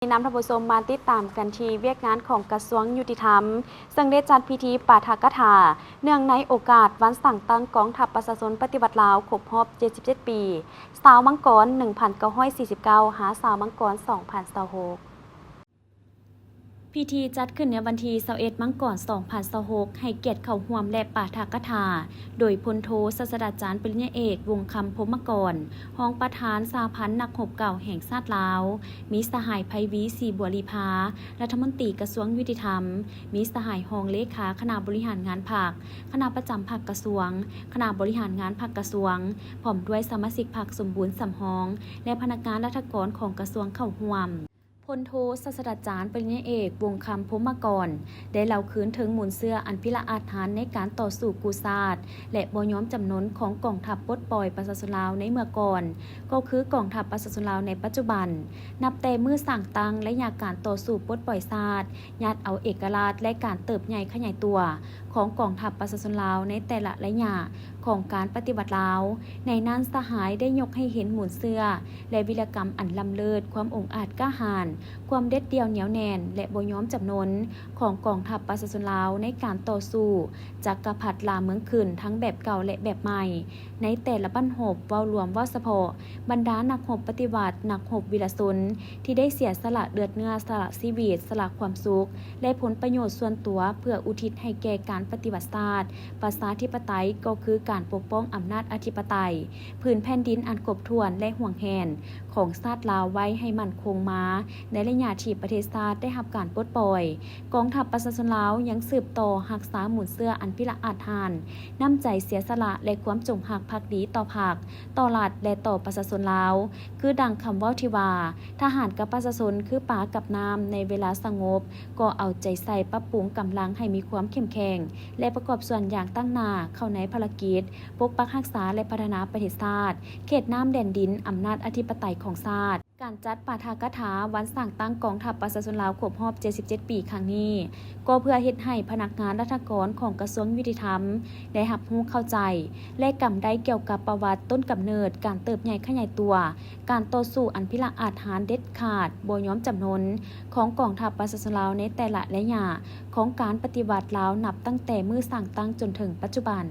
ນຳທ່ານຜູ້ຊົມມາຕິດຕາມກັນທີ່ວຽກງານຂອງກະຊວງຍຸຕິທຳ ເຊິ່ງໄດ້ຈັດພິທີປາຖະກະຖາ ເນື່ອງໃນໂອກາດວັນສ້າງຕັ້ງກອງທັບປະຊາຊົນປະຕິວັດລາວຄົບຮອບເຈັດສິບເຈັດປີ ຊາວມັງກອນ ໜຶ່ງພັນເກົ້າຮ້ອຍສີ່ສິບເກົ້າ ຫາ ຊາວມັງກອນ ສອງພັນຊາວຫົກ. ພິທີຈັດຂຶ້ນໃນວັນທີຊາວເອັດ ມັງກອນ ສອງພັນຊາວຫົກ ໃຫ້ກຽດເຂົ້າຮ່ວມ ແລະ ປາຖະກະຖາ ໂດຍພົນໂທ ສາດສະດາຈານ ປະລິນຍາເອກ ວົງຄຳ ພົມມະກອນ ຮອງປະທານສະຫະພັນນັກຮົບເກົ່າແຫ່ງຊາດລາວ, ມີສະຫາຍ ໄພວີ ສີບົວລີພາ ລັດຖະມົນຕີກະຊວງຍຸຕິທຳ, ມີສະຫາຍຮອງເລຂາຄະນະບໍລິຫານງານພັກ, ຄະນະປະຈຳພັກກະຊວງ, ຄະນະບໍລິຫານງານພັກກະຊວງ, ພ້ອມດ້ວຍສະມາຊິກພັກສົມບູນສຳຮອງ ແລະ ພະນັກງານລັດຖະກອນຂອງກະຊວງເຂົ້າຮ່ວມ. ພົນໂທ ສາດສະດາຈານ ປະລິນຍາເອກ ວົງຄຳ ພົມມະກອນ ໄດ້ເລົ່າຄືນເຖິງມູນເຊື້ອອັນພິລະອາດຫານໃນການຕໍ່ສູ້ກູ້ຊາດ ແລະ ບໍ່ຍອມຈຳນົນຂອງກອງທັບປົດປ່ອຍປະຊາຊົນລາວໃນເມື່ອກ່ອນ, ກໍຄືກອງທັບປະຊາຊົນລາວໃນປັດຈຸບັນ, ນັບແຕ່ມື້ສ້າງຕັ້ງໄລຍະການຕໍ່ສູ້ປົດປ່ອຍຊາດ, ຍາດເອົາເອກະລາດ ແລະ ການເຕີບໃຫຍ່ຂະຫຍາຍຕົວຂອງກອງທັບປະຊາຊົນລາວໃນແຕ່ລະໄລຍະຂອງການປະຕິວັດລາວ. ໃນນັ້ນສະຫາຍໄດ້ຍົກໃຫ້ເຫັນມູນເຊື້ອ ແລະ ວິລະກຳອັນລ້ຳເລີດ, ຄວາມອົງອາດກ້າຫານ, ຄວາມເດັດດ່ຽວໜຽວແໜ້ນ ແລະ ບໍ່ຍອມຈຳນົນຂອງກອງທັບປະຊາຊົນລາວໃນການຕໍ່ສູ້ຈັກກະພັດລ່າເມືອງຂຶ້ນ ທັງແບບເກົ່າ ແລະ ແບບໃໝ່ ໃນແຕ່ລະບັ້ນຮົບ, ເວົ້າລວມ, ເວົ້າສະເພາະ ບັນດານັກຮົບປະຕິວັດ, ນັກຮົບວິລະຊົນ ທີ່ໄດ້ເສຍສະຫຼະເລືອດເນື້ອ, ສະຫຼະຊີວິດ, ສະຫຼະຄວາມສຸກ ແລະ ຜົນປະໂຫຍດສ່ວນຕົວ ເພື່ອອຸທິດໃຫ້ແກ່ການປະຕິວັດຊາດ ປະຊາທິປະໄຕ ກໍຄືການປົກປ້ອງອຳນາດອະທິປະໄຕ ພື້ນແຜ່ນດິນອັນຄົບຖ້ວນ ແລະ ຫວງແຫນຂອງຊາດລາວໄວ້ໃຫ້ໝັ້ນຄົງມາ ໃນໄລຍະທີ່ປະເທດຊາດໄດ້ຮັບການປົດປ່ອຍ. ກອງທັບປະຊາຊົນລາວຍັງສືບຕໍ່ຮັກສາມູນເຊື້ອອັນພິລະອາດຫານ, ນ້ຳໃຈເສຍສະຫຼະ ແລະ ຄວາມຈົງຮັກພັກດີຕໍ່ພັກ, ຕໍ່ລັດ ແລະ ຕໍ່ປະຊາຊົນລາວ, ຄືດັ່ງຄຳເວົ້າທີ່ວ່າ, ທະຫານກັບປະຊາຊົນຄືປາກັບນ້ຳ, ໃນເວລາສະຫງົບກໍເອົາໃຈໃສ່ປັບປຸງກຳລັງໃຫ້ມີຄວາມເຂັ້ມແຂງ ແລະ ປະກອບສ່ວນຢ່າງຕັ້ງໜ້າເຂົ້າໃນພາລະກິດປົກປັກຮັກສາ ແລະ ພັດທະນາປະເທດຊາດ, ເຂດນ້ຳແດນດິນ, ອຳນາດອະທິປະໄຕຂອງຊາດ. ການຈັດປາຖະກະຖາວັນສ້າງຕັ້ງກອງທັບປະຊາຊົນລາວຄົບຮອບເຈັດສິບເຈັດປີຄັ້ງນີ້ ກໍເພື່ອເຮັດໃຫ້ພະນັກງານລັດຖະກອນຂອງກະຊວງຍຸຕິທຳ ໄດ້ຮັບຮູ້ເຂົ້າໃຈ ແລະ ກຳໄດ້ກ່ຽວກັບປະຫວັດຕົ້ນກຳເນີດ, ການເຕີບໃຫຍ່ຂະຫຍາຍຕົວ, ການຕໍ່ສູ້ອັນພິລະອາດຫານເດັດຂາດ, ບໍ່ຍອມຈຳນົນຂອງກອງທັບປະຊາຊົນລາວໃນແຕ່ລະໄລຍະຂອງການປະຕິວັດລາວ ນັບຕັ້ງແຕ່ມື້ສ້າງຕັ້ງຈົນເຖິງປັດຈຸບັນ.